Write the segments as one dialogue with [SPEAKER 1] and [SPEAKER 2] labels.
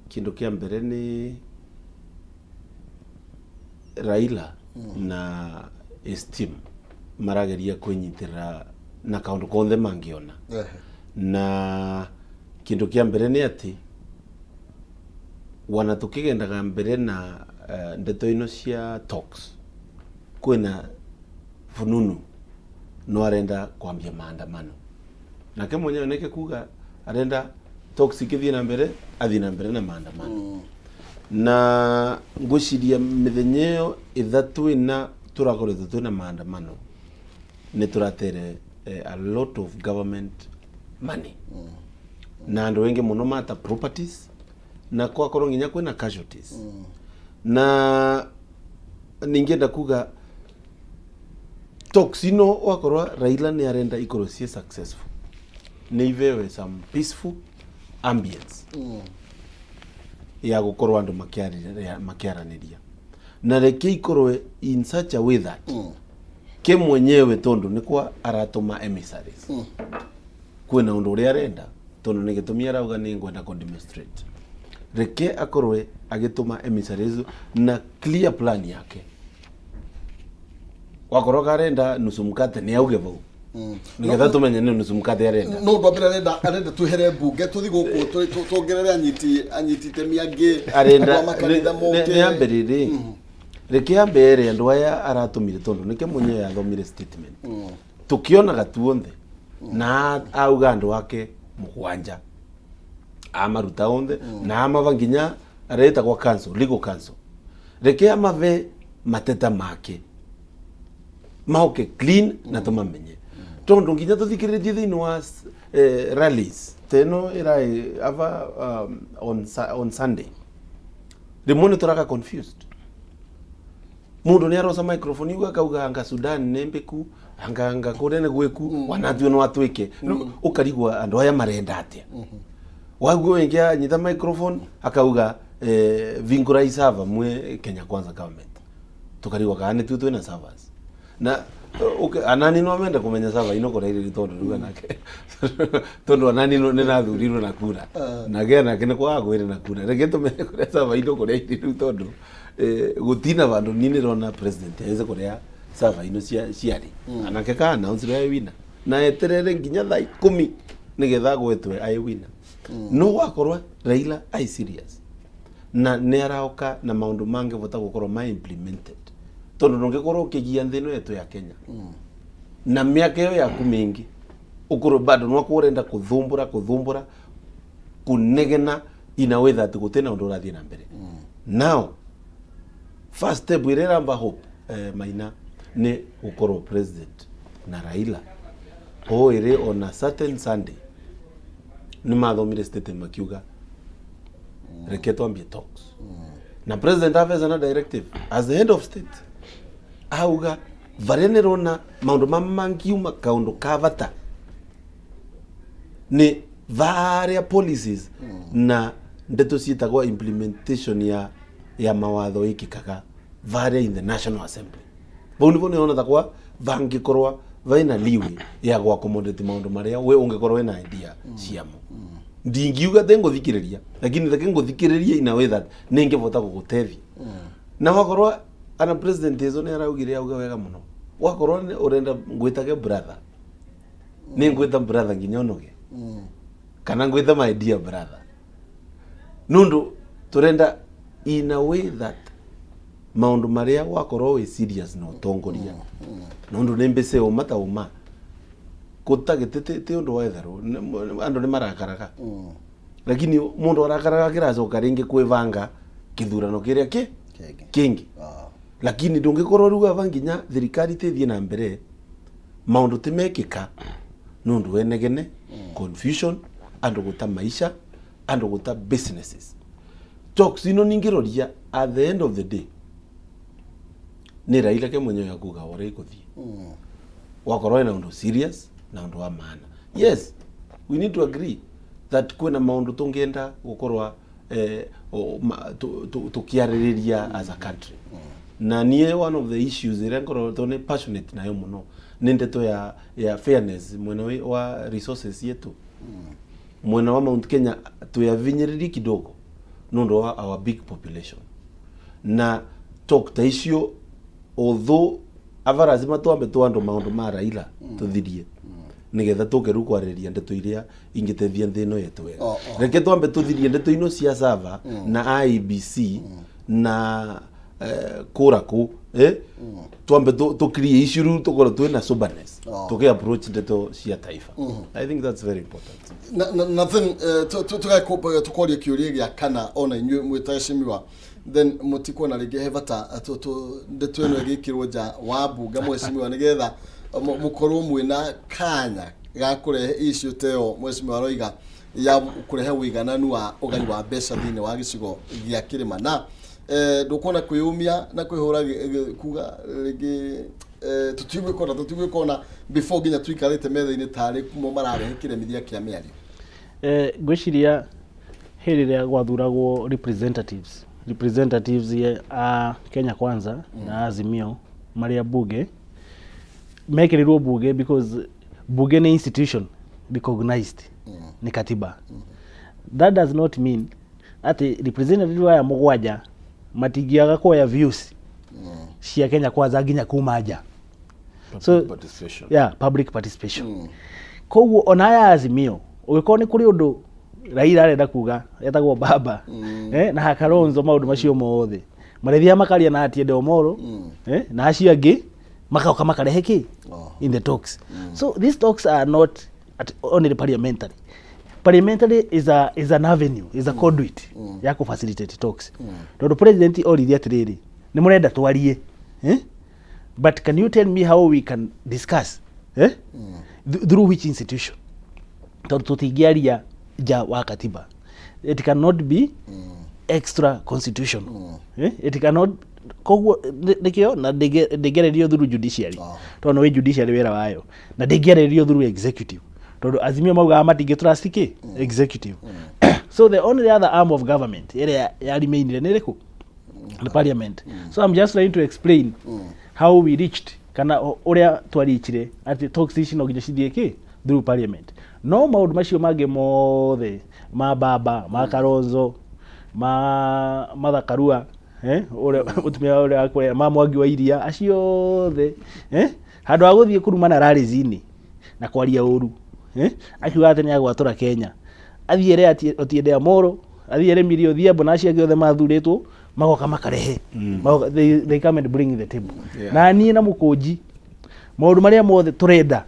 [SPEAKER 1] Kindu kia mbere ni Raila na his team marageria kwinyitirira na kaundu konthe mangiona. Na kindu kia mbere ni ati wana tukigendaga mbere na ndeto ino cia talks, kwina fununu no arenda kwambia maandamano. Nake mwenyewe neke kuga arenda talks ikithie na mbere, athie na mbere na maandamano. Na ngwiciria mithenya iyo ithatu ina turakoretwo twina maandamano, ni turatere a lot of government money na andu aingi muno mata properties, na kwakorwo nginya kwina casualties. Na ningienda kuga talks ino, wakorwo Raila ni arenda ikorwo ciĩ successful, nĩ ivewe some peaceful ambience ya gukorwo andu makiaraniria, na reke ikorwo in such a way that ke mwenyewe, tondu nikwa aratuma emissaries, kwina undu uria arenda, tondu ni gitumi arauga ni ngwenda ku demonstrate. Reke akorwe agituma emissaries na clear plan yake. Wakorwo karenda nusu mkate, ni auge vau nigetha tumenye ni nusu mkate arenda.
[SPEAKER 2] No ũndũ wa mbere arenda twehere mbunge, tũthi gũkũ tuongerere anyiti itemi angĩ,
[SPEAKER 1] arenda
[SPEAKER 2] andũ a makanitha moke.
[SPEAKER 1] Nĩ ambĩrĩrĩ, reke ambere andũ aya aratũmire, tondu nĩke mwenyewe athomire statement tukionaga tuonthe, na auga andũ ake mũgwanja amaruta onthe na amava nginya aretagwa council, legal council. Reke amave mateta make maoke clean na tumamenye, tondu nginya tuthikiririe thiini wa rallies teno irai ava on Sunday, rimwe ni turaga confused. Mundu ni arosa microphone yuga akauga anga Sudan nĩ mbiku, anga kuria nĩ gwiku wanatue no atwike. Rĩu ukarigwa andu aya marenda atia. Waguo wingi anyita microphone akauga vingurai server mwe Kenya Kwanza government, tukarigwa kana nĩ twina servers na okay, anani no mende kumenya server ino kuria iri, tondu ruga nake, tondu anani no nĩ nathurirwo na kura nake nake nĩ kwaga kwĩrĩ na kura. Reke tumenye kuria server ino kuria iri riu, tondu gutina vandu ni nirona president eze kuria server ino cia ciari anake ka announce ai wina na eterere nginya thaa 10 nigetha gwetwe ai wina. No wakorwo Raila ai serious na nĩ aroka na maundu mangĩbota gũkorwo ma implemented, tondu ndũngĩkorwo ũkĩgia nthĩ ĩno yetu ya Kenya na mĩaka ĩyo yaku mĩingĩ ũkorwo bado nwaku ũrenda kũthumbũra kũthumbũra kũnegena in a way that gũtirĩ na ũndũ ũrathiĩ na mbere. Now first step ĩrĩa ĩramba hope Maina nĩ gũkorwo president na Raila o ĩrĩ on a certain Sunday nĩ mathomire statement makiuga reke twambie talks, na president aveza na directive as the head of state auga varia nĩrona maũndũ ma mangiuma kaũndũ ka bata nĩ varia policies na ndeto ciĩtagwo implementation ya mawatho ĩkĩkaga varia in the National Assembly. Vau nĩvo nĩona takwa vangĩkorwa vaina leeway ya gũ accommodate maũndũ marĩa we ũngĩkorwo wĩna idea ciamo. Ndingiuga te ngũthikĩrĩria, lakini reke ngũthikĩrĩrie in a way that nĩngĩbota gũgũteithia. Na wakorwo ana president ezo nĩ araugire auga wega mũno, wakorwo nĩ ũrenda ngwĩtage brother, nĩ ngwĩta brother nginya ũnoge, kana ngwĩta my dear brother, nundu turenda in a way that maundu maria wakorwo wi serious na utongoria, nundu nĩ mbĩce ũma ta ũma gũtagĩte ti ũndũ wa itherũ. Andũ nĩ marakaraga, lakini mũndũ arakaraga kĩracoka rĩngĩ kwĩbanga kĩthurano kĩrĩa kĩ
[SPEAKER 2] Kĩngĩ.
[SPEAKER 1] Kĩngĩ. Lakini ndũngĩkorwo rĩu ava nginya thirikari tĩthiĩ na mbere maũndũ ti mekĩka nũndũ wenegene, confusion, andũ gũta maisha, andũ gũta businesses. Talks ino ningĩroria at the end of the day nĩ Raila ke mwenyewe akuga ũrĩa ikũthiĩ. Wakorwo ena ũndũ serious na ũndũ wa maana, yes, we need to agree that kwĩna maũndũ tũngĩenda gũkorwa tukiarĩrĩria as a country. Na niĩ one of the issues ĩrĩa ngorwo nĩ passionate nayo mũno nĩ ndeto ya fairness mwena wa resources yetu. Mwena wa Mount Kenya twiavinyĩrĩrie kidogo. Nundu wa our big population na talk ta icio, although ava lazima twambe twandu maundu ma Raila tuthirie nigetha tuke riu kwarĩrĩria ndeto iria ingĩteithia nthĩ ĩno yetu wega. Reke twambe tuthirie ndeto ino cia sava na IEBC na kura ku twambe tukirie icio riu tukorwo twina soberness tuki approach ndeto cia taifa. I think that's very important.
[SPEAKER 2] Na then tukoria kiuria gĩa kana ona inyuĩ mwĩ ta heshimiwa, then mũtikuona rĩngĩ he bata ndeto ĩno ĩgĩkĩrwo nja wa mbunge, mheshimiwa, nĩgetha mũkorwo mwĩna kanya ga kũrehe issue ta ĩyo mheshimiwa aroiga ya kũrehe ũigananu wa ũgai wa mbeca thĩinĩ wa gĩcigo gĩa kĩrĩma, na ndũkuona kwĩyũmia na kwĩhũra kuga rĩngĩ tũtigwĩka ona before nginya tuikarĩte metha-inĩ tarĩ mo mararehe kĩremithia kĩa mĩario?
[SPEAKER 3] Ngwĩciria hĩndĩ ĩrĩa gwathuragwo representatives a Kenya Kwanza na Azimio marĩa bunge mekĩrirwo bunge, because bunge nĩ institution recognized nĩ katiba. That does not mean atĩ representative aya mũgwanja matingĩaga kuoya views cia Kenya Kwanza nginya kuma nja.
[SPEAKER 1] Participation.
[SPEAKER 3] Yeah, public participation. Koguo ona aya Azimio, ũngĩkorwo nĩ kũrĩ ũndũ Raila arenda kuga etagwo baba na Kalonzo, maũndũ macio mothe marĩthiaga makaria na Atiende Omolo na acio angĩ magoka makarehe kĩ in the talks. So these talks are not at only parliamentary. Parliamentary is an avenue, is a conduit ya ku facilitate talks, tondũ president oririe atĩrĩrĩ, nĩ mũrenda twarie, eh? But can you tell me how we can discuss, eh? Through which institution? Tondũ tũtingĩaria nja wa katiba. It cannot be extra constitutional, eh? It cannot. Koguo nĩkĩo na ndĩngĩarĩrio through judiciary, tondũ nĩ judiciary wĩra wayo, na ndĩngĩarĩrio through executive, tondũ Azimio maugaga matingĩ trust kĩ executive. So the only other arm of government ĩrĩa yaremainire nĩ ĩrĩkũ? The parliament. So I'm just trying to explain how we reached, kana ũrĩa twarichire atĩ talks ici no nginya cithiĩ kĩ through parliament. No maũndũ macio mangĩ mothe ma baba, ma Kalonzo, ma Martha Karua, ũrĩa mũtumia ũrĩa wakũrĩa, ma Mwangi wa Iria, acio othe, handũ ha gũthiĩ kũrumana rallies-inĩ na kwaria ũru, akiuga atĩ nĩ agwatũra Kenya, athiĩ ere Otiende Amollo, athiĩ ere Millie Odhiambo na acio angĩ othe mathurĩtwo, magoka makarehe. Magoka, they come and bring the table. Na niĩ na Mũkũnji, maũndũ marĩa mothe tũrenda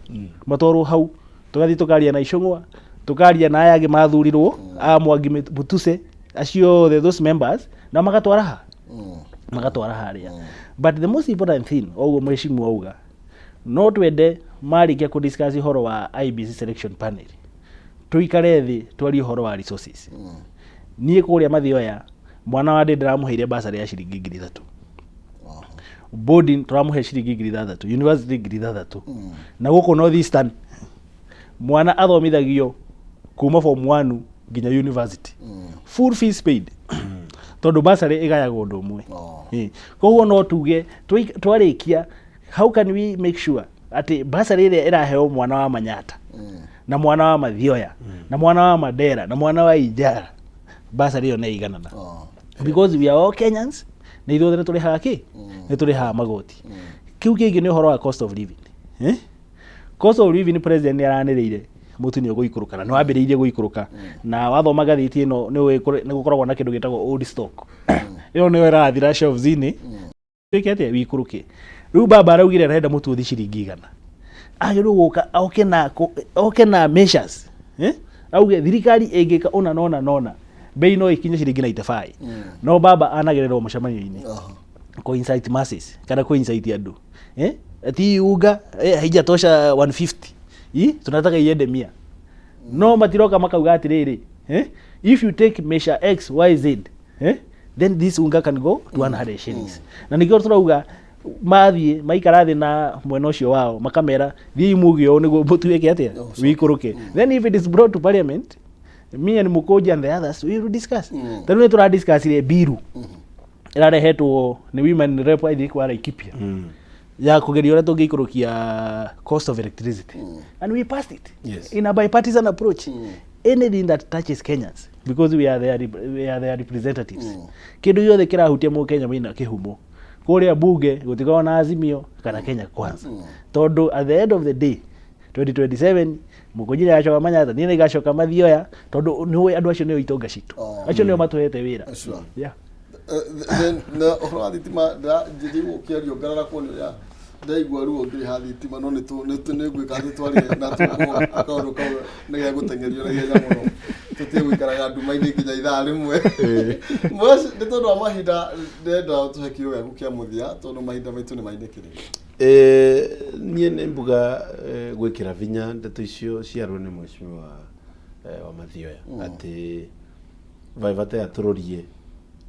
[SPEAKER 3] matwarwo hau, tũgathiĩ tũkaria na Icũng'wa, tũkaria na aya angĩ mathurirwo a Mwangi, Mutuse, acio othe, those members, na magatwara ha magatwara harĩa. But the most important thing, oguo mheshimiwa auga, no twende marĩkia kũ discuss ũhoro wa IEBC selection panel, tũikare thĩ twarie ũhoro wa resources. Niĩ kũrĩa Mathioya, mwana wa ndĩ ndĩramũheire basarĩ ya ciringi 3,000, boarding tũramũhe ciringi 6,000, university 6,000. Na gũkũ North Eastern mwana athomithagio kuma form 1 nginya university, full fees paid, tondũ basarĩ ĩgayagwo ũndũ ũmwe. Koguo no tuge twarĩkia, how can we make sure atĩ basarĩ ĩrĩa ĩraheo mwana wa Manyata na mwana wa Mathioya na mwana wa Mandera na mwana wa Ijara, basarĩ ĩyo nĩ ĩiganana? Because we are all Kenyans, na ithuothe nĩ tũrĩhaga kĩ nĩ tũrĩhaga magoti. Kĩu kĩngĩ nĩ ũhoro wa cost of living, eh? Cost of living, president nĩ aranĩrĩire mũtu nĩ ũgũikũrũka, na nĩ wambĩrĩirie gũikũrũka. Na wathoma ngathĩti ĩno, nĩ gũkoragwo na kĩndũ gĩtagwo old stock, ĩyo nĩyo ĩrathira shelves-inĩ. Ĩke atĩa wikũrũke? Rĩu baba araugire arenda mũtu ũthi ciringi 100. Agĩrĩirwo gũka oke na measures, eh? Auge thirikari ĩngĩka ũna nona nona, bei no ĩkinye ciringi 95. No baba anagĩrĩrwo mũcemanio-inĩ ku incite masses kana ku incite andũ, eh? Ati unga haijatosha 150, I tunataka iende 100. No matiroka makauga atiriri, eh? If you take measure X Y Z, eh? Then this unga can go to 100 shillings. Na nikio turauga mathiĩ maikara thĩ na mwena ũcio wao, makamera thiĩi muge ũũ nĩguo mũtu wĩke atĩa wikũrũke. Then if it is brought to parliament, me and Mukoji and the others, we will discuss. Tarĩu nĩ tũradiscussire biru ĩrarehetwo nĩ women rep, I think wa Laikipia, ya kũgeria ũrĩa tũngĩikũrũkia cost of electricity, and we passed it in a bipartisan approach. Anything that touches Kenyans, Because we are their representatives. Kindu giothe kirahutia Mũkenya maina kĩhumo kũrĩa bunge gũtikoragwo na Azimio kana Kenya Kwanza, tondũ at the end of the day 2027 Mũkũnyi nĩagacoka Manyatta, niĩ nĩngacoka Mathioya, tondũ nĩũĩ andũ acio nĩo itonga citũ. Acio nĩo matũhete wĩra. Yeah.
[SPEAKER 2] Then na ũhoro wa thitima, njiguo ũkĩario ngarara kuo nĩ ũrĩa ndaigua ruo ngĩrĩha thitima, no nĩ ngwĩka atĩ twarie na tũkũ kaũndũ kau nĩ gegũteng'erio na ihenya mũno, tũtige gũikaraga nduma-inĩ nginya ithaa rĩmwe. Mwesh, nĩ tondũ wa mahinda, ndĩrenda ũtũhe kiugo gĩaku kĩa mũthia, tondũ mahinda maitũ nĩ mainĩkĩrĩire.
[SPEAKER 1] Niĩ nĩ mbuga gwĩkĩra vinya ndeto icio ciarwo nĩ mheshimiwa wa Mathioya, atĩ vai bata ya tũrorie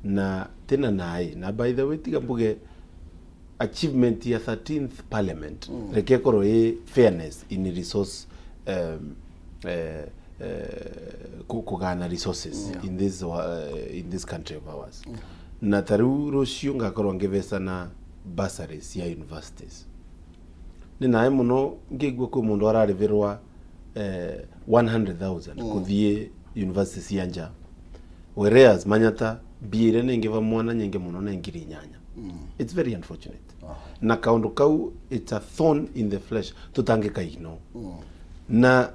[SPEAKER 1] na tena naĩ. Na by the way, tiga mbuge achievement ya 13th parliament, reke ĩkorwo ĩ fairness in resource, kũgana resources in this country of ours. Na ta rĩu rũciũ ngakorwo ngĩbecana bursaries cia universities. Nĩ naĩ mũno ngĩigua kwĩ mũndũ ararĩbĩrwa 100,000 kũthiĩ university cia nja, whereas Manyata mbia iria nĩngĩva mwana nyingĩ mũno nĩ 8,000. It's very unfortunate, na kaũndũ kau, it's a thorn in the flesh tũtangĩka ignore. Na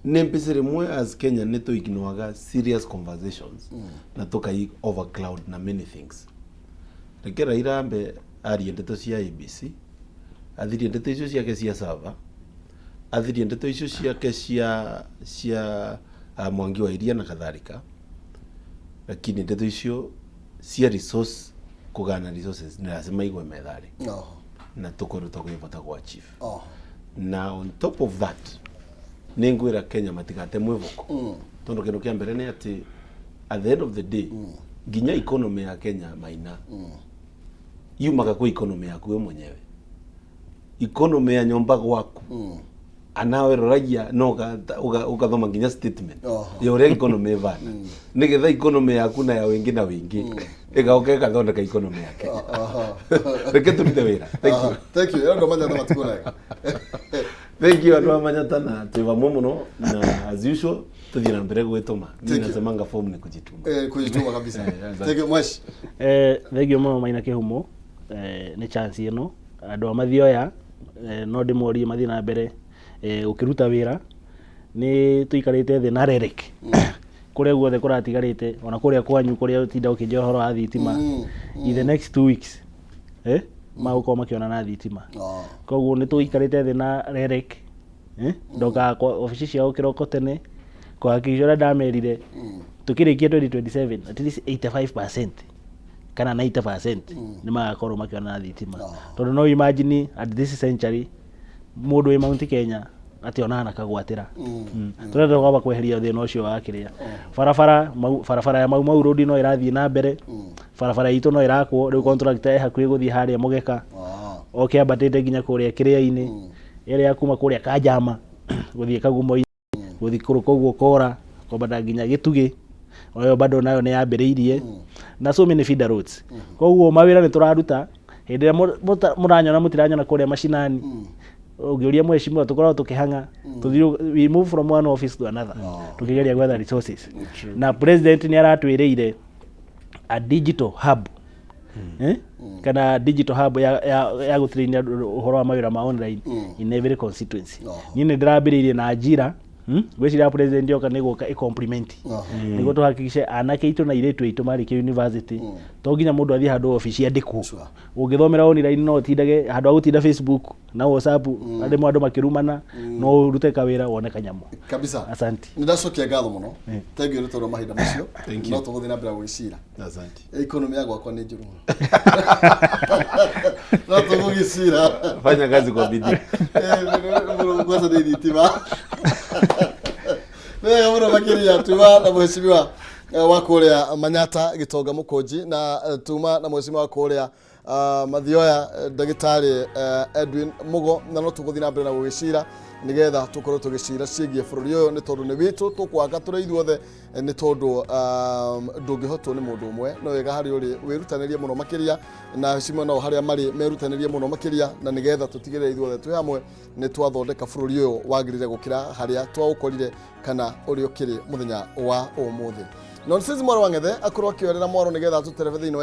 [SPEAKER 1] nĩ mbici rĩmwe as Kenya nĩ tũignoaga serious conversations na tũkai overcloud na many things. Reke Raila ambe arie ndeto cia ABC, athirie ndeto icio ciake cia Sava, athirie ndeto icio ciake cia Mwangi wa Iria na kadhalika, lakini ndeto icio cia resource, kũgana resources, nĩ lazima igwe metharĩ na tũkorwo tũkĩbota gũ achieve. Na on top of that, nĩ ngwĩra Kenya matigate mwĩvoko, tondũ kĩndũ kĩa mbere nĩ atĩ at the end of the day nginya economy ya Kenya maina yumaga kwĩ economy yaku we mwenyewe, economy ya nyomba gwaku anawe roragia no ugathoma nginya statement ya ũrĩa economy ĩvana, nĩgetha economy yaku na ya wĩngĩ na wĩngĩ ĩgaũka ĩgathondeka economy ya Kenya. Reke tũrute wĩra. Thank you.
[SPEAKER 2] Thank you. Ndo Manyata matukũ nayo.
[SPEAKER 1] Thank you, andũ a Manyata, na twĩ vamwe mũno, na as usual tuthiĩ na mbere gwĩtũma.
[SPEAKER 2] Thank you.
[SPEAKER 1] Nasemanga form ni kujituma.
[SPEAKER 2] Kujituma kabisa.
[SPEAKER 1] Asante.
[SPEAKER 2] Thank you, Mwesh.
[SPEAKER 3] Thengio mũno Maina Kĩhumo, nĩ chance ĩno. Andũ a Mathioya, no ndĩmorie mathiĩ na mbere gũkĩruta wĩra. Nĩ tũikarĩte thĩ na REREC kũrĩa guothe kũratigarĩte, ona kũrĩa kwanyu kũrĩa ũtinda ũkĩnjĩra ũhoro wa thitima, in the next 2 weeks magũkorwo makĩona na thitima. Koguo nĩ tũikarĩte thĩ na REREC, ndokaga kwa obici ciao kĩroko tene kũhakikisha ũrĩa ndamerire, tũkĩrĩkia 2027 at least 85% kana 90% nĩ magakorwo makĩona na thitima, tondũ no imagine at this century mũndũ wĩ Mount Kenya atĩ onaga na kagwatĩra. Tũrenda kwamba kweheria thĩna ũcio wa kĩrĩa barabara barabara ya Mau Mau Road no ĩrathiĩ na mbere, barabara itũ no ĩrakwo rĩu, contractor e hakuhĩ gũthiĩ harĩa Mũgeka oke ambatĩte nginya kũrĩa kĩrĩa-inĩ, ĩrĩa ya kuma kũrĩa Kanjama gũthiĩ Kagumo-inĩ, gũthiĩ kũrũka ũguo Kora, kwambata nginya Gĩtugĩ, oyo bado nayo nĩ yambĩrĩirie, na so many feeder roads. Koguo mawĩra nĩ tũraruta. Hĩndĩ ĩrĩa mũranyona, mũtiranyona kũrĩa macinani, ũngĩũria mheshimiwa, tũkoragwo tũkĩhang'a tũthiĩ, we move from one office to another tũkĩgeria gwetha resources. Na president nĩ aratwĩrĩire a digital hub, kana digital hub ya gũtrain andũ ũhoro wa mawĩra ma online in every constituency. Niĩ nĩ ndĩrambĩrĩirie na ajira, Ngwĩciria president yoka nĩ gũka ĩ-compliment nĩguo tũhakikishe anake aitũ na airĩtu aitũ marĩkia university, to nginya mũndũ athiĩ handũ obici andĩkwo. Ũngĩthomera online no ũtindage handũ ha gũtinda Facebook na WhatsApp rĩmwe andũ makĩrumana, no ũrute kawĩra wone kanyamũ.
[SPEAKER 2] Kabisa.
[SPEAKER 3] Asante.
[SPEAKER 2] Nĩ ndacokia ngatho mũno. Thank you nĩ tondũ wa mahinda macio.
[SPEAKER 1] Thank you.
[SPEAKER 2] No tũgũthiĩ na mbere gũgĩcira.
[SPEAKER 1] Asante.
[SPEAKER 2] Economy ya gwakwa nĩ njũru mũno, no tũgũgĩcira.
[SPEAKER 1] Fanya kazi kwa bidii.
[SPEAKER 2] Kwanza nĩ thitima. Nĩ wega mũno makĩria. Tuma na mheshimiwa wa kũrĩa Manyata Gĩtonga Mũkũnji, na tuma na mheshimiwa wa kũrĩa Mathioya, ndagĩtarĩ Edwin Mugo, na no tũgũthiĩ na mbere na gũgĩcira. Nĩgetha tũkorwo tũgĩcira ciĩgiĩ bũrũri ũyũ, nĩ tondũ nĩ witũ tũkwaka tũrĩ ithuothe, nĩ tondũ ndũngĩhotwo nĩ mũndũ ũmwe. No wega harĩ ũrĩ wĩrutanĩrie mũno makĩria, na heshima nao harĩa marĩ merutanĩrie mũno makĩria, na nĩgetha tũtigĩrĩre ithuothe twĩ hamwe nĩ twathondeka bũrũri ũyũ wagĩrĩre gũkĩra harĩa twaũkorire kana ũrĩa ũkĩrĩ mũthenya wa ũmũthĩ. Nonsense, mwaro wa Ng'ethe akorwo akĩoerera mwaro nĩgetha atũterebe thĩinĩ wa